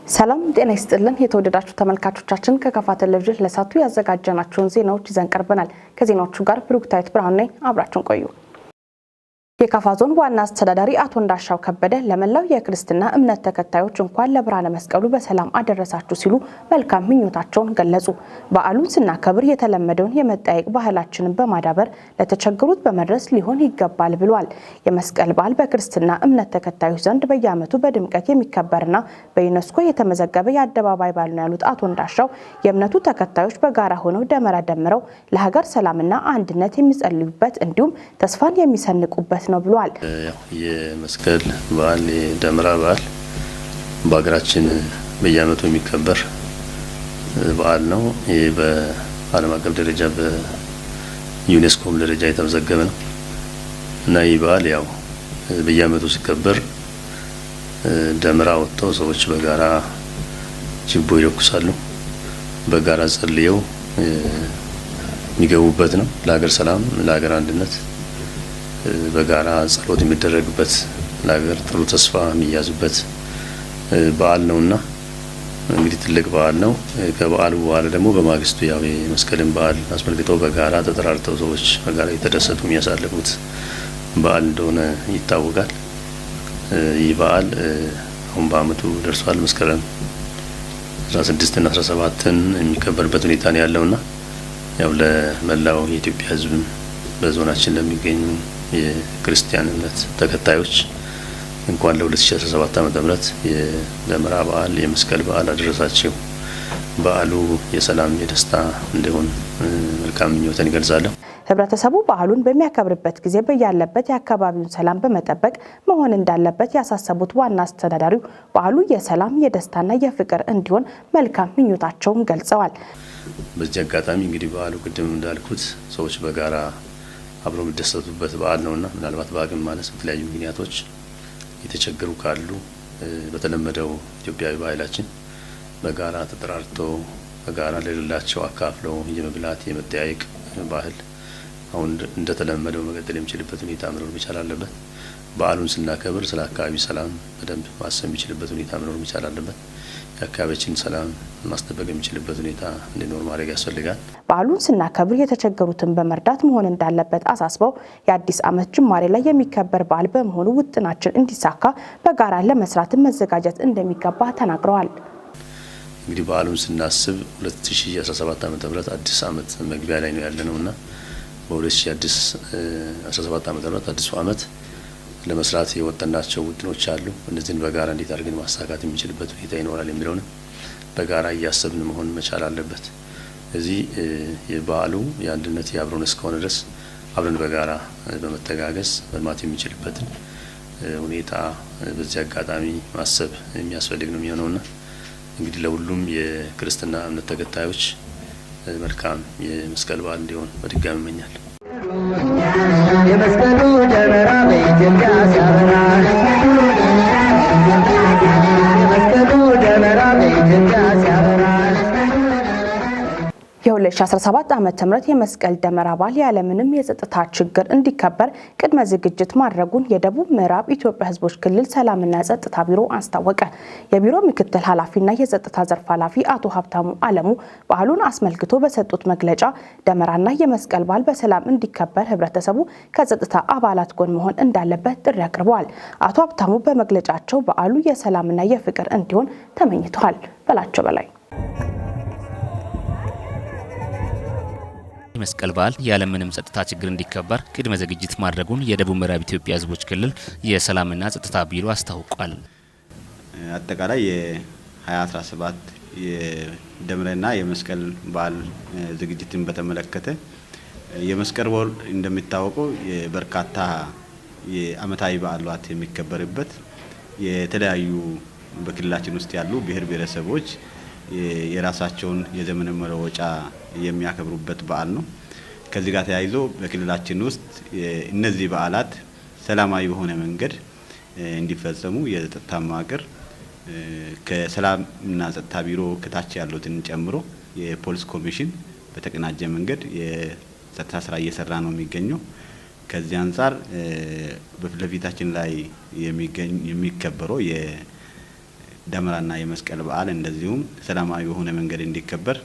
ሰላም ጤና ይስጥልን የተወደዳችሁ ተመልካቾቻችን፣ ከካፋ ቴሌቪዥን ለሰዓቱ ያዘጋጀናቸውን ዜናዎች ይዘን ቀርበናል። ከዜናዎቹ ጋር ብሩክታዊት ብርሃኑ ነኝ። አብራችሁን ቆዩ። የካፋ ዞን ዋና አስተዳዳሪ አቶ እንዳሻው ከበደ ለመላው የክርስትና እምነት ተከታዮች እንኳን ለብርሃነ መስቀሉ በሰላም አደረሳችሁ ሲሉ መልካም ምኞታቸውን ገለጹ። በዓሉን ስናከብር የተለመደውን የመጠያየቅ ባህላችንን በማዳበር ለተቸገሩት በመድረስ ሊሆን ይገባል ብሏል። የመስቀል በዓል በክርስትና እምነት ተከታዮች ዘንድ በየዓመቱ በድምቀት የሚከበርና በዩኔስኮ የተመዘገበ የአደባባይ በዓል ነው ያሉት አቶ እንዳሻው፣ የእምነቱ ተከታዮች በጋራ ሆነው ደመራ ደምረው ለሀገር ሰላምና አንድነት የሚጸልዩበት እንዲሁም ተስፋን የሚሰንቁበት ነው ብሏል። የመስቀል በዓል፣ የደመራ በዓል በሀገራችን በየዓመቱ የሚከበር በዓል ነው። ይህ በዓለም አቀፍ ደረጃ በዩኔስኮም ደረጃ የተመዘገበ ነው እና ይህ በዓል ያው በየዓመቱ ሲከበር ደመራ ወጥተው ሰዎች በጋራ ችቦ ይለኩሳሉ፣ በጋራ ጸልየው የሚገቡበት ነው። ለሀገር ሰላም፣ ለሀገር አንድነት በጋራ ጸሎት የሚደረግበት፣ ለሀገር ጥሩ ተስፋ የሚያዝበት በዓል ነውና እንግዲህ ትልቅ በዓል ነው። ከበዓሉ በኋላ ደግሞ በማግስቱ ያው የመስቀልን በዓል አስመልክተው በጋራ ተጠራርተው ሰዎች በጋራ የተደሰቱ የሚያሳልፉት በዓል እንደሆነ ይታወቃል። ይህ በዓል አሁን በዓመቱ ደርሷል። መስከረም 16 እና 17ን የሚከበርበት ሁኔታ ነው ያለውና ያው ለመላው የኢትዮጵያ ሕዝብም በዞናችን ለሚገኙ የክርስቲያን እምነት ተከታዮች እንኳን ለ2017 ዓመተ ምህረት የደመራ በዓል፣ የመስቀል በዓል አደረሳችሁ። በዓሉ የሰላም፣ የደስታ እንዲሆን መልካም ምኞቴን እገልጻለሁ። ህብረተሰቡ በዓሉን በሚያከብርበት ጊዜ በያለበት የአካባቢውን ሰላም በመጠበቅ መሆን እንዳለበት ያሳሰቡት ዋና አስተዳዳሪው፣ በዓሉ የሰላም፣ የደስታና የፍቅር እንዲሆን መልካም ምኞታቸውን ገልጸዋል። በዚህ አጋጣሚ እንግዲህ በዓሉ ቅድም እንዳልኩት ሰዎች በጋራ አብረው የሚደሰቱበት በዓል ነውና ምናልባት በአቅም ማነስ በተለያዩ ምክንያቶች የተቸገሩ ካሉ በተለመደው ኢትዮጵያዊ ባህላችን በጋራ ተጠራርቶ በጋራ ለሌላቸው አካፍለው የመብላት፣ የመጠያየቅ ባህል አሁን እንደተለመደው መቀጠል የሚችልበት ሁኔታ መኖር መቻል አለበት። በዓሉን ስናከብር ስለ አካባቢ ሰላም በደንብ ማሰብ የሚችልበት ሁኔታ መኖር መቻል አለበት። የአካባቢያችን ሰላም ማስጠበቅ የሚችልበት ሁኔታ እንዲኖር ማድረግ ያስፈልጋል። በዓሉን ስናከብር የተቸገሩትን በመርዳት መሆን እንዳለበት አሳስበው፣ የአዲስ ዓመት ጅማሬ ላይ የሚከበር በዓል በመሆኑ ውጥናችን እንዲሳካ በጋራ ለመስራትን መዘጋጀት እንደሚገባ ተናግረዋል። እንግዲህ በዓሉን ስናስብ 2017 ዓ.ም አዲስ ዓመት መግቢያ ላይ ነው ያለነው እና በ2017 ዓ.ም አዲሱ ዓመት ለመስራት የወጠናቸው ውጥኖች አሉ። እነዚህን በጋራ እንዴት አድርገን ማሳካት የሚችልበት ሁኔታ ይኖራል የሚለውን በጋራ እያሰብን መሆን መቻል አለበት። እዚህ የበዓሉ የአንድነት፣ የአብሮነት እስከሆነ ድረስ አብረን በጋራ በመተጋገዝ መልማት የሚችልበትን ሁኔታ በዚህ አጋጣሚ ማሰብ የሚያስፈልግ ነው የሚሆነውና እንግዲህ ለሁሉም የክርስትና እምነት ተከታዮች መልካም የመስቀል በዓል እንዲሆን በድጋሚ እመኛለሁ። የመስቀሉ ደመራ በኢትዮጵያ ሲያበራ፣ የመስቀሉ ደመራ በኢትዮጵያ ሲያበራ። የ2017 ዓ.ም የመስቀል ደመራ በዓል ያለምንም የጸጥታ ችግር እንዲከበር ቅድመ ዝግጅት ማድረጉን የደቡብ ምዕራብ ኢትዮጵያ ሕዝቦች ክልል ሰላምና ጸጥታ ቢሮ አስታወቀ። የቢሮ ምክትል ኃላፊና የጸጥታ ዘርፍ ኃላፊ አቶ ሀብታሙ አለሙ በዓሉን አስመልክቶ በሰጡት መግለጫ፣ ደመራና የመስቀል በዓል በሰላም እንዲከበር ህብረተሰቡ ከጸጥታ አባላት ጎን መሆን እንዳለበት ጥሪ አቅርበዋል። አቶ ሀብታሙ በመግለጫቸው በዓሉ የሰላምና የፍቅር እንዲሆን ተመኝተዋል። በላቸው በላይ። የመስቀል በዓል ያለምንም ጸጥታ ችግር እንዲከበር ቅድመ ዝግጅት ማድረጉን የደቡብ ምዕራብ ኢትዮጵያ ሕዝቦች ክልል የሰላምና ጸጥታ ቢሮ አስታውቋል። አጠቃላይ የ2017 የደመራና የመስቀል በዓል ዝግጅትን በተመለከተ፣ የመስቀል በዓል እንደሚታወቀው የበርካታ የአመታዊ በዓላት የሚከበርበት፣ የተለያዩ በክልላችን ውስጥ ያሉ ብሔር ብሔረሰቦች የራሳቸውን የዘመን መለወጫ የሚያከብሩበት በዓል ነው። ከዚህ ጋር ተያይዞ በክልላችን ውስጥ እነዚህ በዓላት ሰላማዊ በሆነ መንገድ እንዲፈጸሙ የጸጥታ መዋቅር ከሰላምና ጸጥታ ቢሮ ከታች ያሉትን ጨምሮ የፖሊስ ኮሚሽን በተቀናጀ መንገድ የጸጥታ ስራ እየሰራ ነው የሚገኘው። ከዚህ አንጻር በፊት ለፊታችን ላይ የሚከበረው የደመራና የመስቀል በዓል እንደዚሁም ሰላማዊ በሆነ መንገድ እንዲከበር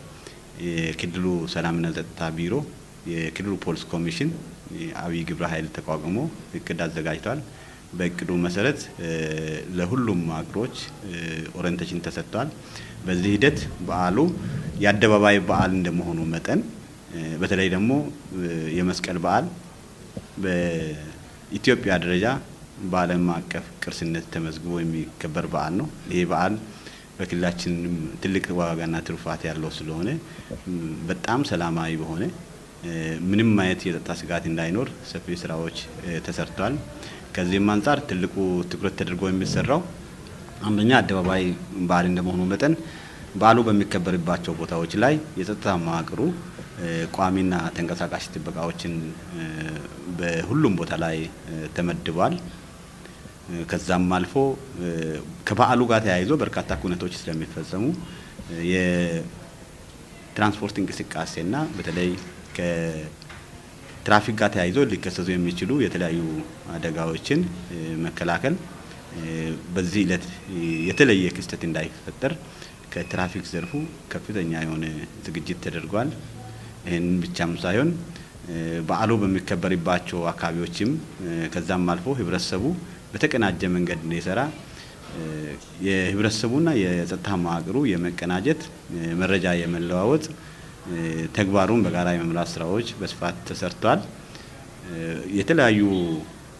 የክልሉ ሰላምና ጸጥታ ቢሮ፣ የክልሉ ፖሊስ ኮሚሽን አብይ ግብረ ኃይል ተቋቁሞ እቅድ አዘጋጅቷል። በእቅዱ መሰረት ለሁሉም መዋቅሮች orientation ተሰጥቷል። በዚህ ሂደት በዓሉ የአደባባይ በዓል እንደመሆኑ መጠን፣ በተለይ ደግሞ የመስቀል በዓል በኢትዮጵያ ደረጃ በዓለም አቀፍ ቅርስነት ተመዝግቦ የሚከበር በዓል ነው። ይሄ በዓል በክልላችንም ትልቅ ዋጋና ትሩፋት ያለው ስለሆነ በጣም ሰላማዊ በሆነ፣ ምንም አይነት የጸጥታ ስጋት እንዳይኖር ሰፊ ስራዎች ተሰርተዋል። ከዚህም አንጻር ትልቁ ትኩረት ተደርጎ የሚሰራው አንደኛ አደባባይ በዓል እንደመሆኑ መጠን በዓሉ በሚከበርባቸው ቦታዎች ላይ የጸጥታ መዋቅሩ ቋሚና ተንቀሳቃሽ ጥበቃዎችን በሁሉም ቦታ ላይ ተመድቧል። ከዛም አልፎ ከበዓሉ ጋር ተያይዞ በርካታ ኩነቶች ስለሚፈጸሙ የትራንስፖርት እንቅስቃሴና በተለይ ከትራፊክ ጋር ተያይዞ ሊከሰቱ የሚችሉ የተለያዩ አደጋዎችን መከላከል፣ በዚህ ዕለት የተለየ ክስተት እንዳይፈጠር ከትራፊክ ዘርፉ ከፍተኛ የሆነ ዝግጅት ተደርጓል። ይህንን ብቻም ሳይሆን በዓሉ በሚከበርባቸው አካባቢዎችም ከዛም አልፎ ህብረተሰቡ በተቀናጀ መንገድ እንዲሰራ የህብረተሰቡና የጸጥታ መዋቅሩ የመቀናጀት፣ መረጃ የመለዋወጥ፣ ተግባሩን በጋራ የመምራት ስራዎች በስፋት ተሰርቷል። የተለያዩ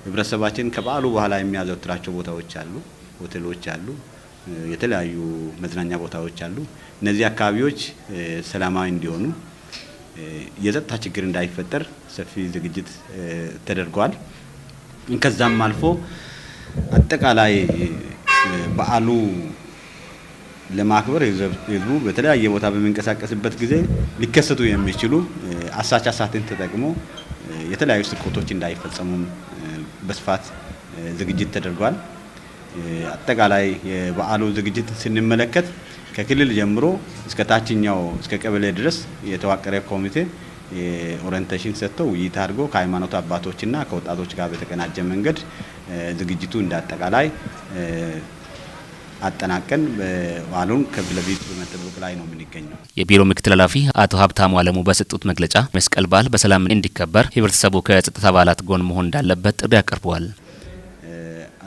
ህብረተሰባችን ከበዓሉ በኋላ የሚያዘወትራቸው ቦታዎች አሉ፣ ሆቴሎች አሉ፣ የተለያዩ መዝናኛ ቦታዎች አሉ። እነዚህ አካባቢዎች ሰላማዊ እንዲሆኑ፣ የጸጥታ ችግር እንዳይፈጠር ሰፊ ዝግጅት ተደርጓል። ከዛም አልፎ አጠቃላይ በዓሉ ለማክበር ህዝቡ በተለያየ ቦታ በሚንቀሳቀስበት ጊዜ ሊከሰቱ የሚችሉ አሳቻ ሰዓትን ተጠቅሞ የተለያዩ ስርቆቶች እንዳይፈጸሙም በስፋት ዝግጅት ተደርጓል። አጠቃላይ የበዓሉ ዝግጅት ስንመለከት ከክልል ጀምሮ እስከ ታችኛው እስከ ቀበሌ ድረስ የተዋቀረ ኮሚቴ orientation ሰጥቶ፣ ውይይት አድርጎ፣ ከሃይማኖት አባቶችና ከወጣቶች ጋር በተቀናጀ መንገድ ዝግጅቱ እንደ አጠቃላይ አጠናቀን በዓሉን ከፊት ለፊት በመጠበቅ ላይ ነው የምንገኘው። የቢሮ ምክትል ኃላፊ አቶ ሀብታሙ አለሙ በሰጡት መግለጫ መስቀል በዓል በሰላም እንዲከበር ህብረተሰቡ ከጸጥታ አባላት ጎን መሆን እንዳለበት ጥሪ አቅርበዋል።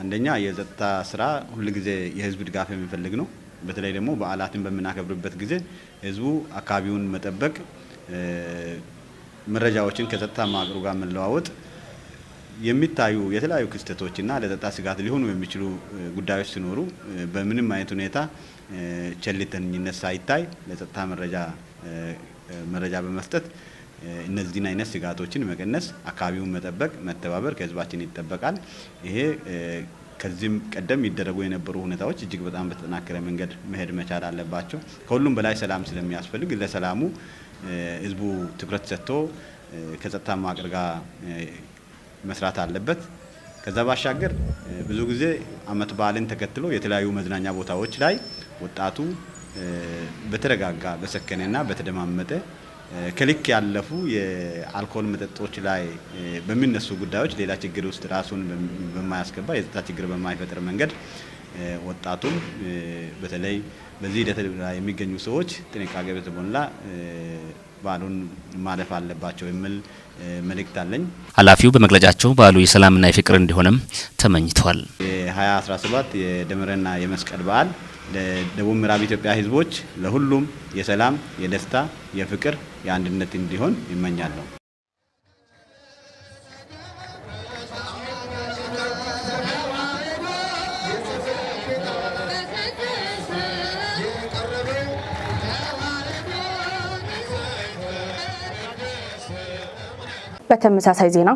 አንደኛ የጸጥታ ስራ ሁልጊዜ የህዝብ ድጋፍ የሚፈልግ ነው። በተለይ ደግሞ በዓላትን በምናከብርበት ጊዜ ህዝቡ አካባቢውን መጠበቅ፣ መረጃዎችን ከጸጥታ መዋቅሩ ጋር መለዋወጥ፣ የሚታዩ የተለያዩ ክስተቶችና ለጸጥታ ስጋት ሊሆኑ የሚችሉ ጉዳዮች ሲኖሩ በምንም አይነት ሁኔታ ቸልተኝነት ሳይታይ ለጸጥታ መረጃ በመስጠት እነዚህን አይነት ስጋቶችን መቀነስ፣ አካባቢውን መጠበቅ፣ መተባበር ከህዝባችን ይጠበቃል። ይሄ ከዚህም ቀደም ይደረጉ የነበሩ ሁኔታዎች እጅግ በጣም በተጠናከረ መንገድ መሄድ መቻል አለባቸው። ከሁሉም በላይ ሰላም ስለሚያስፈልግ ለሰላሙ ህዝቡ ትኩረት ሰጥቶ ከጸጥታ መዋቅር ጋር መስራት አለበት። ከዛ ባሻገር ብዙ ጊዜ አመት በዓልን ተከትሎ የተለያዩ መዝናኛ ቦታዎች ላይ ወጣቱ በተረጋጋ፣ በሰከነና በተደማመጠ፣ ከልክ ያለፉ የአልኮል መጠጦች ላይ በሚነሱ ጉዳዮች ሌላ ችግር ውስጥ ራሱን በማያስገባ፣ የጸጥታ ችግር በማይፈጥር መንገድ ወጣቱም በተለይ በዚህ ሂደት ላይ የሚገኙ ሰዎች ጥንቃቄ በተሞላ በዓሉን ማለፍ አለባቸው የሚል መልእክት አለኝ። ኃላፊው በመግለጫቸው በዓሉ የሰላምና የፍቅር እንዲሆንም ተመኝተዋል። የ2017 የደመራና የመስቀል በዓል ለደቡብ ምዕራብ ኢትዮጵያ ሕዝቦች ለሁሉም የሰላም፣ የደስታ፣ የፍቅር፣ የአንድነት እንዲሆን ይመኛለሁ። በተመሳሳይ ዜና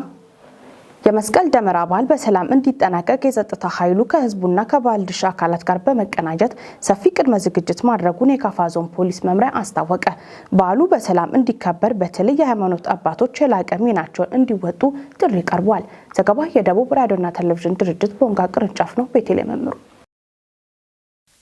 የመስቀል ደመራ በዓል በሰላም እንዲጠናቀቅ የጸጥታ ኃይሉ ከህዝቡና ከባለድርሻ አካላት ጋር በመቀናጀት ሰፊ ቅድመ ዝግጅት ማድረጉን የካፋ ዞን ፖሊስ መምሪያ አስታወቀ። በዓሉ በሰላም እንዲከበር በተለይ የሃይማኖት አባቶች የላቀ ሚናቸውን እንዲወጡ ጥሪ ቀርቧል። ዘገባ የደቡብ ራዲዮና ቴሌቪዥን ድርጅት ቦንጋ ቅርንጫፍ ነው። ቤቴሌ መምሩ።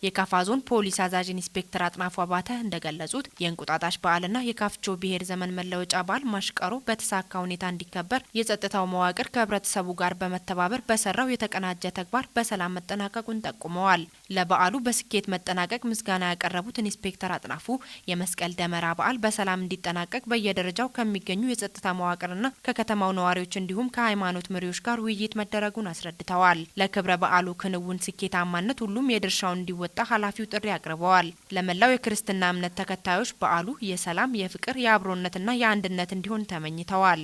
የካፋ ዞን ፖሊስ አዛዥ ኢንስፔክተር አጥናፉ አባተ እንደገለጹት የእንቁጣጣሽ በዓልና የካፍቾ ብሔር ዘመን መለወጫ በዓል ማሽቀሮ በተሳካ ሁኔታ እንዲከበር የጸጥታው መዋቅር ከህብረተሰቡ ጋር በመተባበር በሰራው የተቀናጀ ተግባር በሰላም መጠናቀቁን ጠቁመዋል። ለበዓሉ በስኬት መጠናቀቅ ምስጋና ያቀረቡት ኢንስፔክተር አጥናፉ የመስቀል ደመራ በዓል በሰላም እንዲጠናቀቅ በየደረጃው ከሚገኙ የጸጥታ መዋቅርና ከከተማው ነዋሪዎች እንዲሁም ከሃይማኖት መሪዎች ጋር ውይይት መደረጉን አስረድተዋል። ለክብረ በዓሉ ክንውን ስኬታማነት ሁሉም የድርሻውን እንዲወጣ ኃላፊው ጥሪ አቅርበዋል። ለመላው የክርስትና እምነት ተከታዮች በዓሉ የሰላም፣ የፍቅር፣ የአብሮነትና የአንድነት እንዲሆን ተመኝተዋል።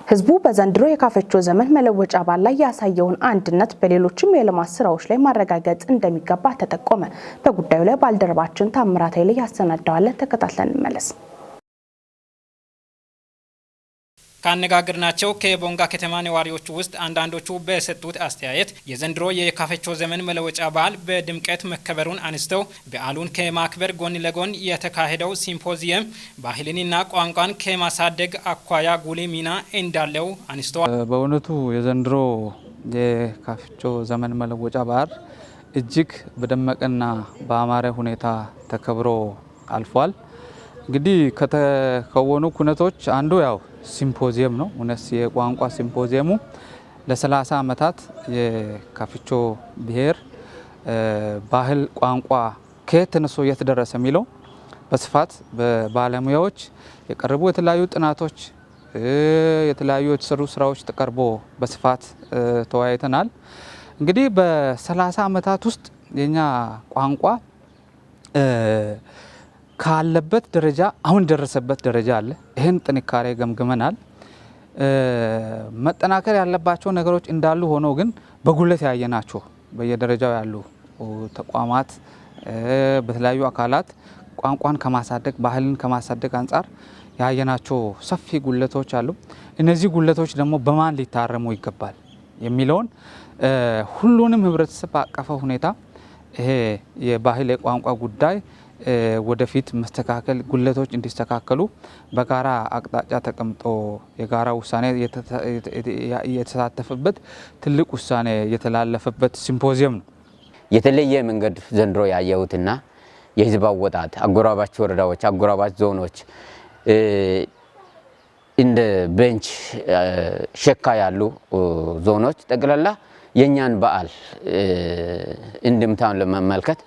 ህዝቡ በዘንድሮ የካፈቾ ዘመን መለወጫ በዓል ላይ ያሳየውን አንድነት በሌሎችም የልማት ስራዎች ላይ ማረጋገጥ እንደሚገባ ተጠቆመ። በጉዳዩ ላይ ባልደረባችን ታምራት ኃይሌ ያሰናዳዋል። ተከታትለን እንመለስ። ካነጋገርናቸው ከቦንጋ ከተማ ነዋሪዎች ውስጥ አንዳንዶቹ በሰጡት አስተያየት የዘንድሮ የካፈቾ ዘመን መለወጫ በዓል በድምቀት መከበሩን አንስተው በዓሉን ከማክበር ጎን ለጎን የተካሄደው ሲምፖዚየም ባህልንና ቋንቋን ከማሳደግ አኳያ ጉልህ ሚና እንዳለው አንስተዋል። በእውነቱ የዘንድሮ የካፍቾ ዘመን መለወጫ በዓል እጅግ በደመቀና በአማረ ሁኔታ ተከብሮ አልፏል። እንግዲህ ከተከወኑ ኩነቶች አንዱ ያው ሲምፖዚየም ነው። እውነት የቋንቋ ሲምፖዚየሙ ለ30 ዓመታት የካፍቾ ብሔር ባህል፣ ቋንቋ ከየት ተነስቶ የት ደረሰ የሚለው በስፋት በባለሙያዎች የቀረቡ የተለያዩ ጥናቶች፣ የተለያዩ የተሰሩ ስራዎች ተቀርቦ በስፋት ተወያይተናል። እንግዲህ በ30 ዓመታት ውስጥ የኛ ቋንቋ ካለበት ደረጃ አሁን ደረሰበት ደረጃ አለ። ይህን ጥንካሬ ገምግመናል። መጠናከር ያለባቸው ነገሮች እንዳሉ ሆኖ ግን በጉልህ ያየናቸው በየደረጃው ያሉ ተቋማት በተለያዩ አካላት ቋንቋን ከማሳደግ፣ ባህልን ከማሳደግ አንጻር ያየናቸው ሰፊ ጉለቶች አሉ። እነዚህ ጉለቶች ደግሞ በማን ሊታረሙ ይገባል የሚለውን ሁሉንም ህብረተሰብ ባቀፈ ሁኔታ ይሄ የባህል የቋንቋ ጉዳይ ወደፊት መስተካከል፣ ጉለቶች እንዲስተካከሉ በጋራ አቅጣጫ ተቀምጦ የጋራ ውሳኔ የተሳተፈበት፣ ትልቅ ውሳኔ የተላለፈበት ሲምፖዚየም ነው። የተለየ መንገድ ዘንድሮ ያየሁትና የህዝብ አወጣት አጎራባች ወረዳዎች፣ አጎራባች ዞኖች እንደ ቤንች ሸካ ያሉ ዞኖች ጠቅላላ የኛን በዓል እንድምታውን ለመመልከት፣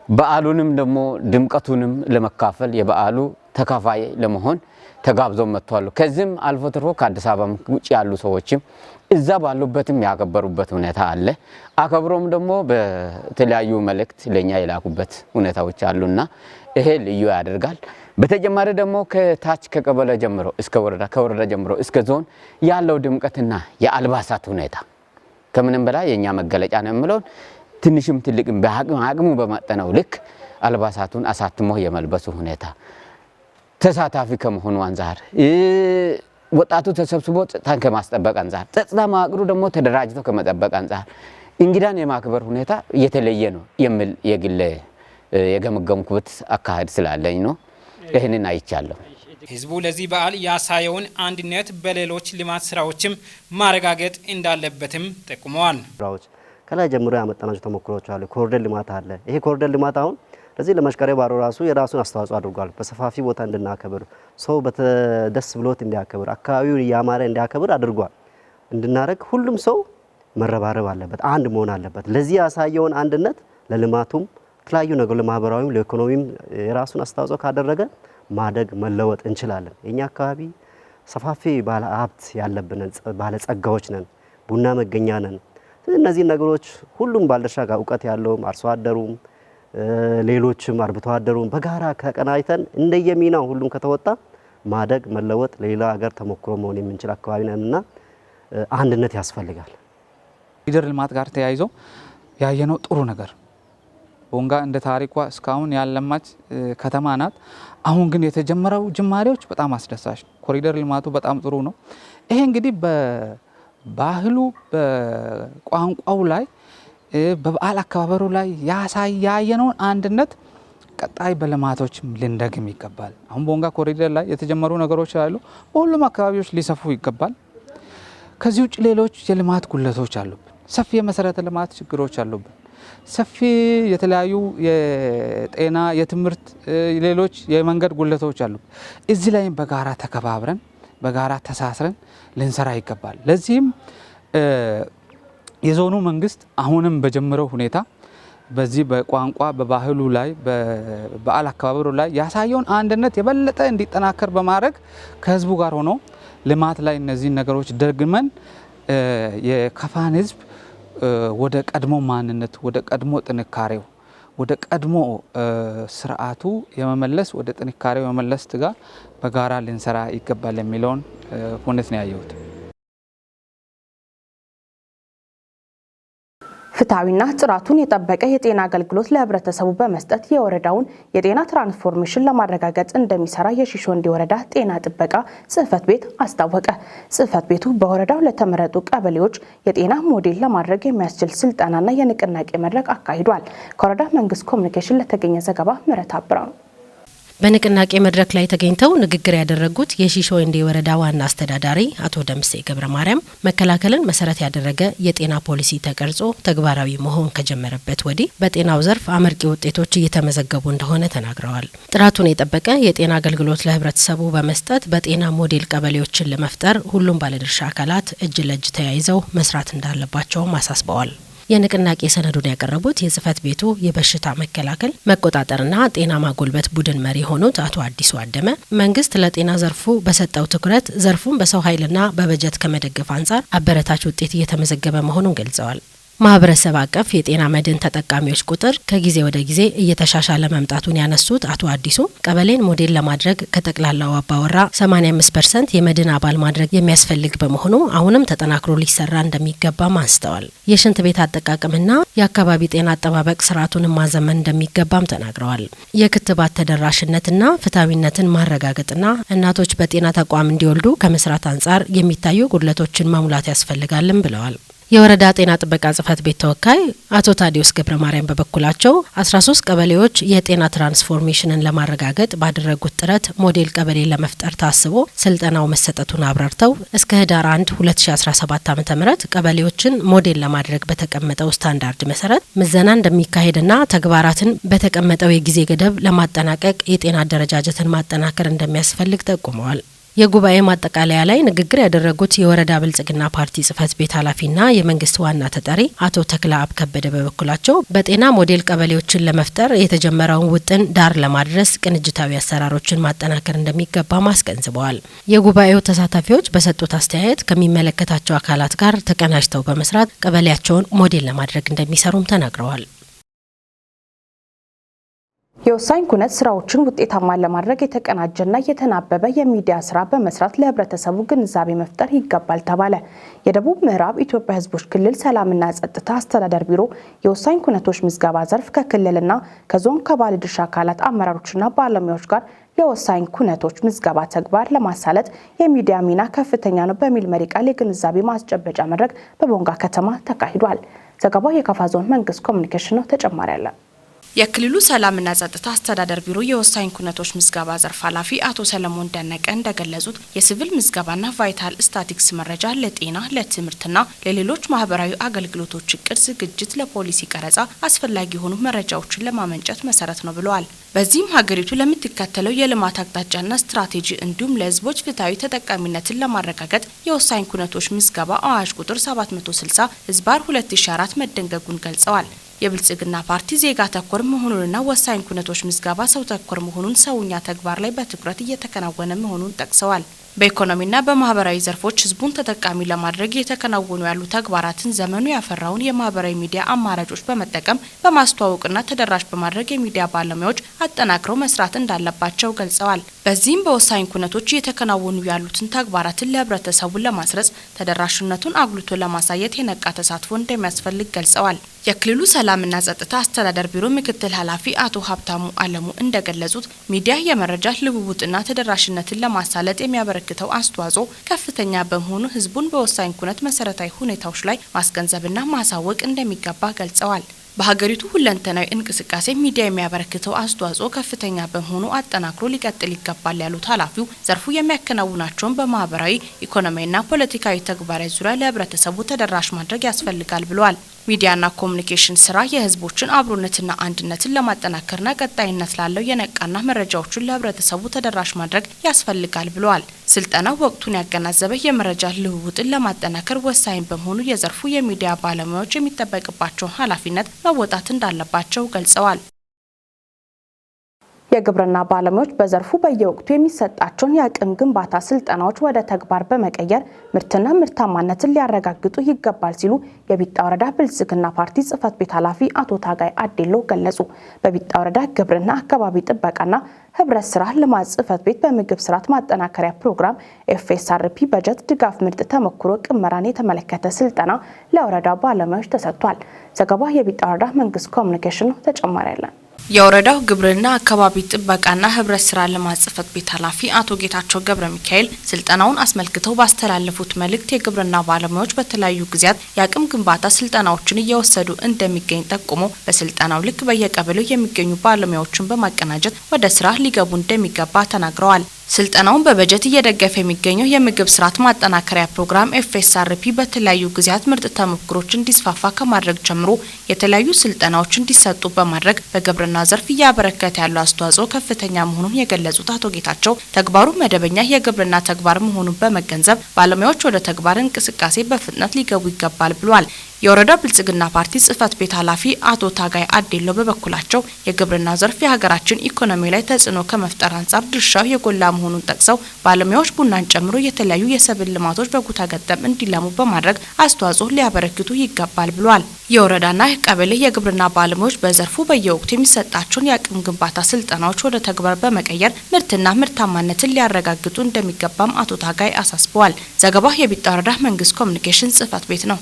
በዓሉንም ደግሞ ድምቀቱንም ለመካፈል፣ የበዓሉ ተካፋይ ለመሆን ተጋብዞ መጥቷሉ። ከዚህም አልፎ ተርፎ ከአዲስ አበባ ውጭ ያሉ ሰዎችም እዛ ባሉበትም ያከበሩበት ሁኔታ አለ። አከብሮም ደግሞ በተለያዩ መልእክት ለኛ የላኩበት ሁኔታዎች አሉና ይሄ ልዩ ያደርጋል። በተጨማሪ ደግሞ ከታች ከቀበሌ ጀምሮ እስከ ወረዳ፣ ከወረዳ ጀምሮ እስከ ዞን ያለው ድምቀትና የአልባሳት ሁኔታ ከምንም በላይ የኛ መገለጫ ነው የምለውን ትንሽም ትልቅም በአቅሙ በመጠነው ልክ አልባሳቱን አሳትሞ የመልበሱ ሁኔታ፣ ተሳታፊ ከመሆኑ አንጻር፣ ወጣቱ ተሰብስቦ ጸጥታን ከማስጠበቅ አንጻር፣ ጸጥታ መዋቅሩ ደግሞ ተደራጅቶ ከመጠበቅ አንጻር እንግዳን የማክበር ሁኔታ የተለየ ነው የሚል የግል የገመገምኩበት አካሄድ ስላለኝ ነው። ይህንን አይቻለሁ። ህዝቡ ለዚህ በዓል ያሳየውን አንድነት በሌሎች ልማት ስራዎችም ማረጋገጥ እንዳለበትም ጠቁመዋል። ስራዎች ከላይ ጀምሮ ያመጣናቸው ተሞክሮዎች አሉ። ኮሪደር ልማት አለ። ይሄ ኮሪደር ልማት አሁን ለዚህ ለመሽቀሬ ባሮ ራሱ የራሱን አስተዋጽኦ አድርጓል። በሰፋፊ ቦታ እንድናከብር፣ ሰው ደስ ብሎት እንዲያከብር፣ አካባቢውን እያማረ እንዲያከብር አድርጓል። እንድናደርግ ሁሉም ሰው መረባረብ አለበት፣ አንድ መሆን አለበት። ለዚህ ያሳየውን አንድነት ለልማቱም የተለያዩ ነገር ለማህበራዊም ለኢኮኖሚም የራሱን አስተዋጽኦ ካደረገ ማደግ መለወጥ እንችላለን። የኛ አካባቢ ሰፋፊ ባለ ሀብት ያለብን ባለ ጸጋዎች ነን፣ ቡና መገኛ ነን። እነዚህ ነገሮች ሁሉም ባለድርሻ ጋር እውቀት ያለውም አርሶ አደሩም ሌሎችም አርብቶ አደሩም በጋራ ተቀናጅተን እንደየሚናው ሁሉም ከተወጣ ማደግ መለወጥ ሌላ ሀገር ተሞክሮ መሆን የምንችል አካባቢ ነንና አንድነት ያስፈልጋል። ኮሪደር ልማት ጋር ተያይዞ ያየነው ጥሩ ነገር ቦንጋ እንደ ታሪኳ እስካሁን ያለማች ከተማ ናት። አሁን ግን የተጀመረው ጅማሬዎች በጣም አስደሳች ነው። ኮሪደር ልማቱ በጣም ጥሩ ነው። ይሄ እንግዲህ በባህሉ፣ በቋንቋው ላይ፣ በበዓል አከባበሩ ላይ ያሳያየነውን አንድነት ቀጣይ በልማቶችም ልንደግም ይገባል። አሁን ቦንጋ ኮሪደር ላይ የተጀመሩ ነገሮች አሉ። በሁሉም አካባቢዎች ሊሰፉ ይገባል። ከዚህ ውጭ ሌሎች የልማት ጉለቶች አሉብን። ሰፊ የመሰረተ ልማት ችግሮች አሉብን። ሰፊ የተለያዩ የጤና፣ የትምህርት፣ ሌሎች የመንገድ ጉድለቶች አሉ። እዚህ ላይም በጋራ ተከባብረን በጋራ ተሳስረን ልንሰራ ይገባል። ለዚህም የዞኑ መንግስት አሁንም በጀመረው ሁኔታ በዚህ በቋንቋ በባህሉ ላይ በበዓል አከባበሩ ላይ ያሳየውን አንድነት የበለጠ እንዲጠናከር በማድረግ ከህዝቡ ጋር ሆኖ ልማት ላይ እነዚህን ነገሮች ደግመን የከፋን ህዝብ ወደ ቀድሞ ማንነት፣ ወደ ቀድሞ ጥንካሬው፣ ወደ ቀድሞ ስርዓቱ የመመለስ፣ ወደ ጥንካሬው የመመለስ ትጋ በጋራ ልንሰራ ይገባል የሚለውን ሁነት ነው ያየሁት። ፍትሐዊና ጥራቱን የጠበቀ የጤና አገልግሎት ለህብረተሰቡ በመስጠት የወረዳውን የጤና ትራንስፎርሜሽን ለማረጋገጥ እንደሚሰራ የሺሾ ወንዴ ወረዳ ጤና ጥበቃ ጽሕፈት ቤት አስታወቀ። ጽሕፈት ቤቱ በወረዳው ለተመረጡ ቀበሌዎች የጤና ሞዴል ለማድረግ የሚያስችል ስልጠናና የንቅናቄ መድረክ አካሂዷል። ከወረዳ መንግስት ኮሚኒኬሽን ለተገኘ ዘገባ ምህረት አብራው። በንቅናቄ መድረክ ላይ ተገኝተው ንግግር ያደረጉት የሺሾ ወንዴ ወረዳ ዋና አስተዳዳሪ አቶ ደምሴ ገብረ ማርያም መከላከልን መሰረት ያደረገ የጤና ፖሊሲ ተቀርጾ ተግባራዊ መሆን ከጀመረበት ወዲህ በጤናው ዘርፍ አመርቂ ውጤቶች እየተመዘገቡ እንደሆነ ተናግረዋል። ጥራቱን የጠበቀ የጤና አገልግሎት ለህብረተሰቡ በመስጠት በጤና ሞዴል ቀበሌዎችን ለመፍጠር ሁሉም ባለድርሻ አካላት እጅ ለእጅ ተያይዘው መስራት እንዳለባቸውም አሳስበዋል። የንቅናቄ ሰነዱን ያቀረቡት የጽህፈት ቤቱ የበሽታ መከላከል መቆጣጠርና ጤና ማጎልበት ቡድን መሪ የሆኑት አቶ አዲሱ አደመ መንግስት ለጤና ዘርፉ በሰጠው ትኩረት ዘርፉን በሰው ኃይልና በበጀት ከመደገፍ አንጻር አበረታች ውጤት እየተመዘገበ መሆኑን ገልጸዋል። ማህበረሰብ አቀፍ የጤና መድን ተጠቃሚዎች ቁጥር ከጊዜ ወደ ጊዜ እየተሻሻለ መምጣቱን ያነሱት አቶ አዲሱ ቀበሌን ሞዴል ለማድረግ ከጠቅላላው አባወራ 85% የመድን አባል ማድረግ የሚያስፈልግ በመሆኑ አሁንም ተጠናክሮ ሊሰራ እንደሚገባም አንስተዋል። የሽንት ቤት አጠቃቀምና የአካባቢ ጤና አጠባበቅ ስርዓቱን ማዘመን እንደሚገባም ተናግረዋል። የክትባት ተደራሽነትና ፍትሐዊነትን ማረጋገጥና እናቶች በጤና ተቋም እንዲወልዱ ከመስራት አንጻር የሚታዩ ጉድለቶችን መሙላት ያስፈልጋልም ብለዋል። የወረዳ ጤና ጥበቃ ጽሕፈት ቤት ተወካይ አቶ ታዲዮስ ገብረ ማርያም በበኩላቸው 13 ቀበሌዎች የጤና ትራንስፎርሜሽንን ለማረጋገጥ ባደረጉት ጥረት ሞዴል ቀበሌ ለመፍጠር ታስቦ ስልጠናው መሰጠቱን አብራርተው እስከ ህዳር 1 2017 ዓ.ም ቀበሌዎችን ሞዴል ለማድረግ በተቀመጠው ስታንዳርድ መሰረት ምዘና እንደሚካሄድና ተግባራትን በተቀመጠው የጊዜ ገደብ ለማጠናቀቅ የጤና አደረጃጀትን ማጠናከር እንደሚያስፈልግ ጠቁመዋል። የጉባኤ ማጠቃለያ ላይ ንግግር ያደረጉት የወረዳ ብልጽግና ፓርቲ ጽሕፈት ቤት ኃላፊና የመንግስት ዋና ተጠሪ አቶ ተክለአብ ከበደ በበኩላቸው በጤና ሞዴል ቀበሌዎችን ለመፍጠር የተጀመረውን ውጥን ዳር ለማድረስ ቅንጅታዊ አሰራሮችን ማጠናከር እንደሚገባም አስገንዝበዋል። የጉባኤው ተሳታፊዎች በሰጡት አስተያየት ከሚመለከታቸው አካላት ጋር ተቀናጅተው በመስራት ቀበሌያቸውን ሞዴል ለማድረግ እንደሚሰሩም ተናግረዋል። የወሳኝ ኩነት ስራዎችን ውጤታማ ለማድረግ የተቀናጀና የተናበበ የሚዲያ ስራ በመስራት ለህብረተሰቡ ግንዛቤ መፍጠር ይገባል ተባለ። የደቡብ ምዕራብ ኢትዮጵያ ህዝቦች ክልል ሰላምና ጸጥታ አስተዳደር ቢሮ የወሳኝ ኩነቶች ምዝገባ ዘርፍ ከክልልና ከዞን ከባለድርሻ አካላት አመራሮችና ባለሙያዎች ጋር የወሳኝ ኩነቶች ምዝገባ ተግባር ለማሳለጥ የሚዲያ ሚና ከፍተኛ ነው በሚል መሪ ቃል የግንዛቤ ማስጨበጫ መድረክ በቦንጋ ከተማ ተካሂዷል። ዘገባው የካፋ ዞን መንግስት ኮሚኒኬሽን ነው። ተጨማሪ አለ። የክልሉ ሰላምና ጸጥታ አስተዳደር ቢሮ የወሳኝ ኩነቶች ምዝገባ ዘርፍ ኃላፊ አቶ ሰለሞን ደነቀ እንደገለጹት የሲቪል ምዝገባና ቫይታል ስታቲክስ መረጃ ለጤና፣ ለትምህርትና ለሌሎች ማህበራዊ አገልግሎቶች እቅድ ዝግጅት፣ ለፖሊሲ ቀረጻ አስፈላጊ የሆኑ መረጃዎችን ለማመንጨት መሰረት ነው ብለዋል። በዚህም ሀገሪቱ ለምትከተለው የልማት አቅጣጫና ስትራቴጂ እንዲሁም ለህዝቦች ፍትሐዊ ተጠቃሚነትን ለማረጋገጥ የወሳኝ ኩነቶች ምዝገባ አዋጅ ቁጥር 760/2004 መደንገጉን ገልጸዋል። የብልጽግና ፓርቲ ዜጋ ተኮር መሆኑንና ወሳኝ ኩነቶች ምዝገባ ሰው ተኮር መሆኑን ሰውኛ ተግባር ላይ በትኩረት እየተከናወነ መሆኑን ጠቅሰዋል። በኢኮኖሚና በማህበራዊ ዘርፎች ህዝቡን ተጠቃሚ ለማድረግ የተከናወኑ ያሉ ተግባራትን ዘመኑ ያፈራውን የማህበራዊ ሚዲያ አማራጮች በመጠቀም በማስተዋወቅና ተደራሽ በማድረግ የሚዲያ ባለሙያዎች አጠናክረው መስራት እንዳለባቸው ገልጸዋል። በዚህም በወሳኝ ኩነቶች እየተከናወኑ ያሉትን ተግባራትን ለህብረተሰቡ ለማስረጽ ተደራሽነቱን አጉልቶ ለማሳየት የነቃ ተሳትፎ እንደሚያስፈልግ ገልጸዋል። የክልሉ ሰላምና ጸጥታ አስተዳደር ቢሮ ምክትል ኃላፊ አቶ ሀብታሙ አለሙ እንደገለጹት ሚዲያ የመረጃ ልውውጥና ተደራሽነትን ለማሳለጥ የሚያበረክተው አስተዋጽኦ ከፍተኛ በመሆኑ ህዝቡን በወሳኝ ኩነት መሰረታዊ ሁኔታዎች ላይ ማስገንዘብና ማሳወቅ እንደሚገባ ገልጸዋል። በሀገሪቱ ሁለንተናዊ እንቅስቃሴ ሚዲያ የሚያበረክተው አስተዋጽኦ ከፍተኛ በመሆኑ አጠናክሮ ሊቀጥል ይገባል ያሉት ኃላፊው ዘርፉ የሚያከናውናቸውን በማህበራዊ፣ ኢኮኖሚያዊና ፖለቲካዊ ተግባራት ዙሪያ ለህብረተሰቡ ተደራሽ ማድረግ ያስፈልጋል ብለዋል። ሚዲያና ኮሚኒኬሽን ስራ የህዝቦችን አብሮነትና አንድነትን ለማጠናከርና ቀጣይነት ላለው የነቃና መረጃዎችን ለህብረተሰቡ ተደራሽ ማድረግ ያስፈልጋል ብለዋል። ስልጠናው ወቅቱን ያገናዘበ የመረጃ ልውውጥን ለማጠናከር ወሳኝ በመሆኑ የዘርፉ የሚዲያ ባለሙያዎች የሚጠበቅባቸውን ኃላፊነት መወጣት እንዳለባቸው ገልጸዋል። የግብርና ባለሙያዎች በዘርፉ በየወቅቱ የሚሰጣቸውን የአቅም ግንባታ ስልጠናዎች ወደ ተግባር በመቀየር ምርትና ምርታማነትን ሊያረጋግጡ ይገባል ሲሉ የቢጣ ወረዳ ብልጽግና ፓርቲ ጽሕፈት ቤት ኃላፊ አቶ ታጋይ አዴሎ ገለጹ። በቢጣ ወረዳ ግብርና አካባቢ ጥበቃና ህብረት ስራ ልማት ጽሕፈት ቤት በምግብ ስርዓት ማጠናከሪያ ፕሮግራም FSRP በጀት ድጋፍ ምርጥ ተሞክሮ ቅመራን የተመለከተ ስልጠና ለወረዳው ባለሙያዎች ተሰጥቷል። ዘገባ የቢጣ ወረዳ መንግስት ኮሚኒኬሽን ነው። ተጨማሪ ያለን የወረዳው ግብርና አካባቢ ጥበቃና ህብረት ስራ ልማት ጽሕፈት ቤት ኃላፊ አቶ ጌታቸው ገብረ ሚካኤል ስልጠናውን አስመልክተው ባስተላለፉት መልእክት የግብርና ባለሙያዎች በተለያዩ ጊዜያት የአቅም ግንባታ ስልጠናዎችን እየወሰዱ እንደሚገኝ ጠቁሞ በስልጠናው ልክ በየቀበሌው የሚገኙ ባለሙያዎችን በማቀናጀት ወደ ስራ ሊገቡ እንደሚገባ ተናግረዋል። ስልጠናውን በበጀት እየደገፈ የሚገኘው የምግብ ስርዓት ማጠናከሪያ ፕሮግራም FSRP በተለያዩ ጊዜያት ምርጥ ተሞክሮች እንዲስፋፋ ከማድረግ ጀምሮ የተለያዩ ስልጠናዎች እንዲሰጡ በማድረግ በግብርና ዘርፍ እያበረከተ ያለው አስተዋጽኦ ከፍተኛ መሆኑን የገለጹት አቶ ጌታቸው ተግባሩ መደበኛ የግብርና ተግባር መሆኑን በመገንዘብ ባለሙያዎች ወደ ተግባር እንቅስቃሴ በፍጥነት ሊገቡ ይገባል ብሏል። የወረዳው ብልጽግና ፓርቲ ጽሕፈት ቤት ኃላፊ አቶ ታጋይ አዴሎ በበኩላቸው የግብርና ዘርፍ የሀገራችን ኢኮኖሚ ላይ ተጽዕኖ ከመፍጠር አንጻር ድርሻው የጎላ መሆኑን ጠቅሰው ባለሙያዎች ቡናን ጨምሮ የተለያዩ የሰብል ልማቶች በኩታ ገጠም እንዲለሙ በማድረግ አስተዋጽኦ ሊያበረክቱ ይገባል ብሏል። የወረዳና ቀበሌ የግብርና ባለሙያዎች በዘርፉ በየወቅቱ የሚሰጣቸውን የአቅም ግንባታ ስልጠናዎች ወደ ተግባር በመቀየር ምርትና ምርታማነትን ሊያረጋግጡ እንደሚገባም አቶ ታጋይ አሳስበዋል። ዘገባው የቢጣ ወረዳ መንግስት ኮሚኒኬሽን ጽሕፈት ቤት ነው።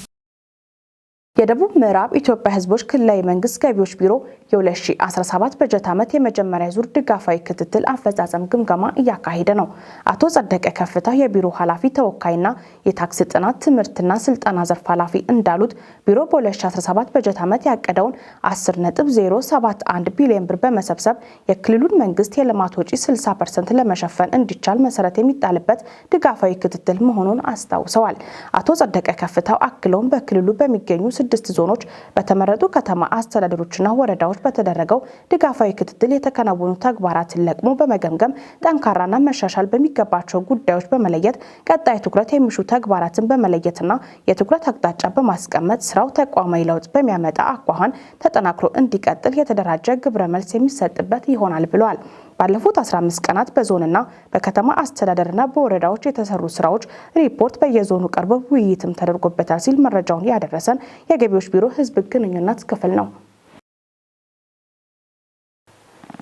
የደቡብ ምዕራብ ኢትዮጵያ ሕዝቦች ክልላዊ መንግስት ገቢዎች ቢሮ የ2017 በጀት ዓመት የመጀመሪያ ዙር ድጋፋዊ ክትትል አፈጻጸም ግምገማ እያካሄደ ነው። አቶ ጸደቀ ከፍታ የቢሮ ኃላፊ ተወካይና የታክስ ጥናት ትምህርትና ስልጠና ዘርፍ ኃላፊ እንዳሉት ቢሮ በ2017 በጀት ዓመት ያቀደውን 10.071 ቢሊዮን ብር በመሰብሰብ የክልሉን መንግስት የልማት ወጪ 60% ለመሸፈን እንዲቻል መሰረት የሚጣልበት ድጋፋዊ ክትትል መሆኑን አስታውሰዋል። አቶ ጸደቀ ከፍታው አክለውም በክልሉ በሚገኙ 6 ዞኖች በተመረጡ ከተማ አስተዳደሮችና ወረዳዎች በተደረገው ድጋፋዊ ክትትል የተከናወኑ ተግባራትን ለቅሞ በመገምገም ጠንካራና መሻሻል በሚገባቸው ጉዳዮች በመለየት ቀጣይ ትኩረት የሚሹ ተግባራትን በመለየትና የትኩረት አቅጣጫ በማስቀመጥ ስራው ተቋማዊ ለውጥ በሚያመጣ አኳኋን ተጠናክሮ እንዲቀጥል የተደራጀ ግብረ መልስ የሚሰጥበት ይሆናል ብለዋል። ባለፉት 15 ቀናት በዞንና በከተማ አስተዳደርና በወረዳዎች የተሰሩ ስራዎች ሪፖርት በየዞኑ ቀርቦ ውይይትም ተደርጎበታል ሲል መረጃውን ያደረሰን የገቢዎች ቢሮ ህዝብ ግንኙነት ክፍል ነው።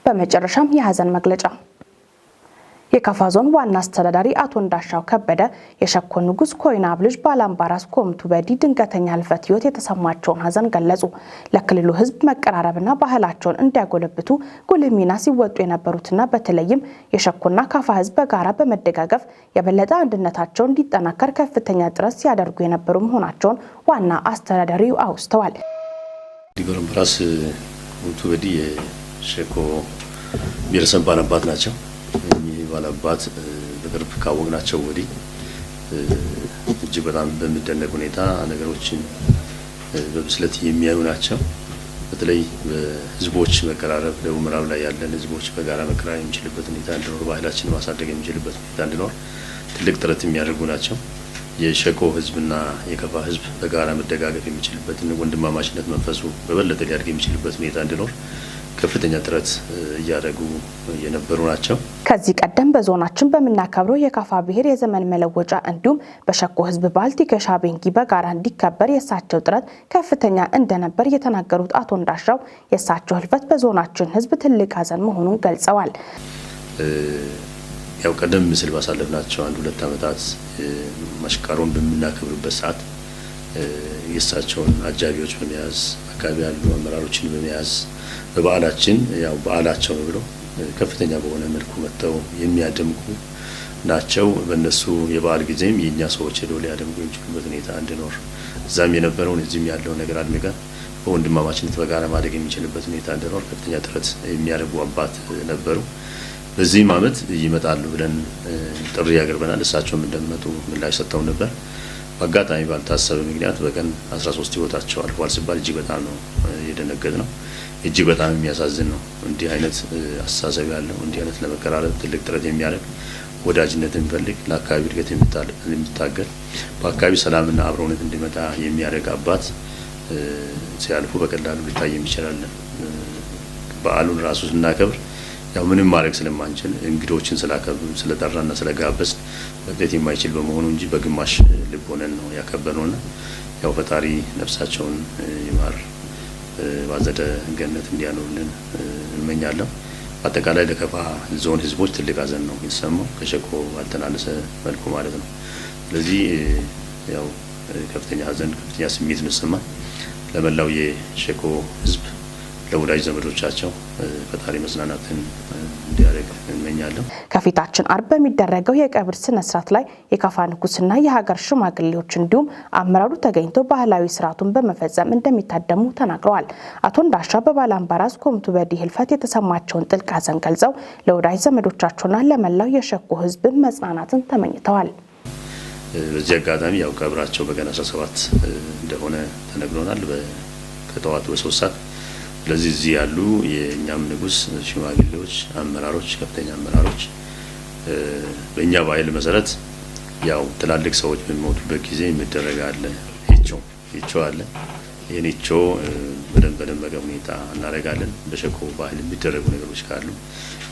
በመጨረሻም የሀዘን መግለጫ። የካፋ ዞን ዋና አስተዳዳሪ አቶ እንዳሻው ከበደ የሸኮ ንጉስ ኮይናብ ልጅ ባላምባራስ ኮምቱ በዲ ድንገተኛ ህልፈት ህይወት የተሰማቸውን ሀዘን ገለጹ። ለክልሉ ህዝብ መቀራረብና ባህላቸውን እንዲያጎለብቱ ጉልህ ሚና ሲወጡ የነበሩትና በተለይም የሸኮና ካፋ ህዝብ በጋራ በመደጋገፍ የበለጠ አንድነታቸው እንዲጠናከር ከፍተኛ ጥረት ሲያደርጉ የነበሩ መሆናቸውን ዋና አስተዳዳሪው አውስተዋል። ባላምባራስ ኮምቱ በዲ የሸኮ ብሔረሰብ ባላባት ናቸው። ባላባት በቅርብ ካወቅናቸው ወዲህ እጅግ በጣም በሚደነቅ ሁኔታ ነገሮችን በብስለት የሚያዩ ናቸው። በተለይ በህዝቦች መቀራረብ፣ ደቡብ ምዕራብ ላይ ያለን ህዝቦች በጋራ መቀራረብ የሚችልበት ሁኔታ እንዲኖር፣ ባህላችንን ማሳደግ የሚችልበት ሁኔታ እንዲኖር ትልቅ ጥረት የሚያደርጉ ናቸው። የሸኮ ህዝብና የከፋ ህዝብ በጋራ መደጋገፍ የሚችልበትን ወንድማማችነት መንፈሱ በበለጠ ሊያድግ የሚችልበት ሁኔታ እንዲኖር ከፍተኛ ጥረት እያደረጉ የነበሩ ናቸው። ከዚህ ቀደም በዞናችን በምናከብረው የካፋ ብሔር የዘመን መለወጫ እንዲሁም በሸኮ ህዝብ በዓል ቲከሻ ቤንጊ በጋራ እንዲከበር የእሳቸው ጥረት ከፍተኛ እንደነበር የተናገሩት አቶ እንዳሻው የእሳቸው ህልፈት በዞናችን ህዝብ ትልቅ ሀዘን መሆኑን ገልጸዋል። ያው ቀደም ሲል ባሳለፍናቸው 1-2 ዓመታት መሽቀሮን በምናከብርበት ሰዓት የእሳቸውን አጃቢዎች በመያዝ አካባቢ ያሉ አመራሮችን በመያዝ በበዓላችን ያው በዓላቸው ነው ብለው ከፍተኛ በሆነ መልኩ መጥተው የሚያደምቁ ናቸው። በእነሱ የበዓል ጊዜም የኛ ሰዎች ሄደው ሊያደምቁ የሚችሉበት ሁኔታ እንዲኖር እዛም የነበረውን እዚህም ያለውን ነገር አድምቀን በወንድማማችነት በጋራ ማደግ የሚችልበት ሁኔታ እንዲኖር ከፍተኛ ጥረት የሚያደርጉ አባት ነበሩ። በዚህም ዓመት ይመጣሉ ብለን ጥሪ ያቀርበናል። እሳቸውም እንደሚመጡ ምላሽ ሰጥተው ነበር። በአጋጣሚ ባልታሰበ ምክንያት በቀን 13 ህይወታቸው አልፏል ሲባል እጅግ በጣም ነው የደነገጥ ነው። እጅግ በጣም የሚያሳዝን ነው። እንዲህ አይነት አስተሳሰብ ያለው፣ እንዲህ አይነት ለመቀራረብ ትልቅ ጥረት የሚያደርግ፣ ወዳጅነት የሚፈልግ፣ ለአካባቢ እድገት የሚታገል፣ በአካባቢ ሰላምና አብሮነት እንዲመጣ የሚያደርግ አባት ሲያልፉ በቀላሉ ሊታይ የሚችላለን። በዓሉን ራሱ ስናከብር ያው ምንም ማድረግ ስለማንችል፣ እንግዶችን ስላከብር ስለጠራና ስለጋበዝ መቅረት የማይችል በመሆኑ እንጂ በግማሽ ልብ ሆነን ነው ያከበርነውና ያው ፈጣሪ ነፍሳቸውን ይማር፣ ባዘደ ገነት እንዲያኖርልን እመኛለሁ። በአጠቃላይ ለከፋ ዞን ህዝቦች ትልቅ ሀዘን ነው የተሰማው፣ ከሸኮ ባልተናነሰ መልኩ ማለት ነው። ስለዚህ ያው ከፍተኛ ሀዘን፣ ከፍተኛ ስሜት ነው የተሰማን። ለመላው የሸኮ ህዝብ፣ ለወዳጅ ዘመዶቻቸው ፈጣሪ መጽናናትን እንዲያደርግ እመኛለሁ። ከፊታችን አርብ በሚደረገው የቀብር ስነ ስርዓት ላይ የካፋ ንጉስና የሀገር ሽማግሌዎች እንዲሁም አመራሩ ተገኝተው ባህላዊ ስርዓቱን በመፈጸም እንደሚታደሙ ተናግረዋል። አቶ እንዳሻ በባላምባራስ ኮምቱ በዲ ህልፈት የተሰማቸውን ጥልቅ ሐዘን ገልጸው ለወዳጅ ዘመዶቻቸውና ለመላው የሸኮ ህዝብ መጽናናትን ተመኝተዋል። በዚህ አጋጣሚ ያው ቀብራቸው በቀን 17 እንደሆነ ተነግሮናል። ከጠዋቱ በ3 ሰዓት። ስለዚህ እዚህ ያሉ የእኛም ንጉስ፣ ሽማግሌዎች፣ አመራሮች፣ ከፍተኛ አመራሮች በእኛ ባህል መሰረት ያው ትላልቅ ሰዎች በሚሞቱበት ጊዜ የሚደረግ አለ፣ ሄቾ ሄቾ አለ። ይህን ሄቾ በደንብ በደመቀ ሁኔታ እናደርጋለን። በሸኮ ባህል የሚደረጉ ነገሮች ካሉ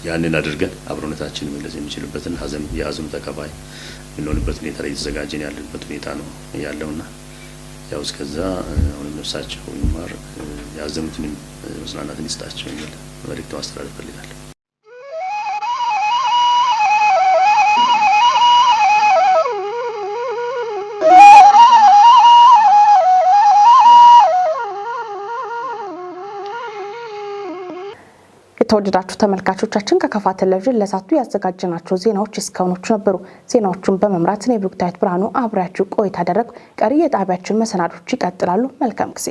ያንን አድርገን አብሮነታችንን መግለጽ የሚችልበትን ሀዘን የሀዘኑ ተካፋይ የምንሆንበት ሁኔታ ላይ የተዘጋጀን ያለንበት ሁኔታ ነው ያለውና ያው እስከዛ አሁንም ነፍሳቸው ይማር፣ ያዘኑትንም መጽናናትን ይስጣቸው የሚል መልእክት ማስተላለፍ እፈልጋለሁ። የተወደዳችሁ ተመልካቾቻችን፣ ከካፋ ቴሌቪዥን ለሰዓቱ ያዘጋጀናቸው ዜናዎች እስካሁኖቹ ነበሩ። ዜናዎቹን በመምራት እኔ ብሩክታዊት ብርሃኑ አብሬያችሁ ቆይታ አደረግኩ። ቀሪ የጣቢያችን መሰናዶች ይቀጥላሉ። መልካም ጊዜ።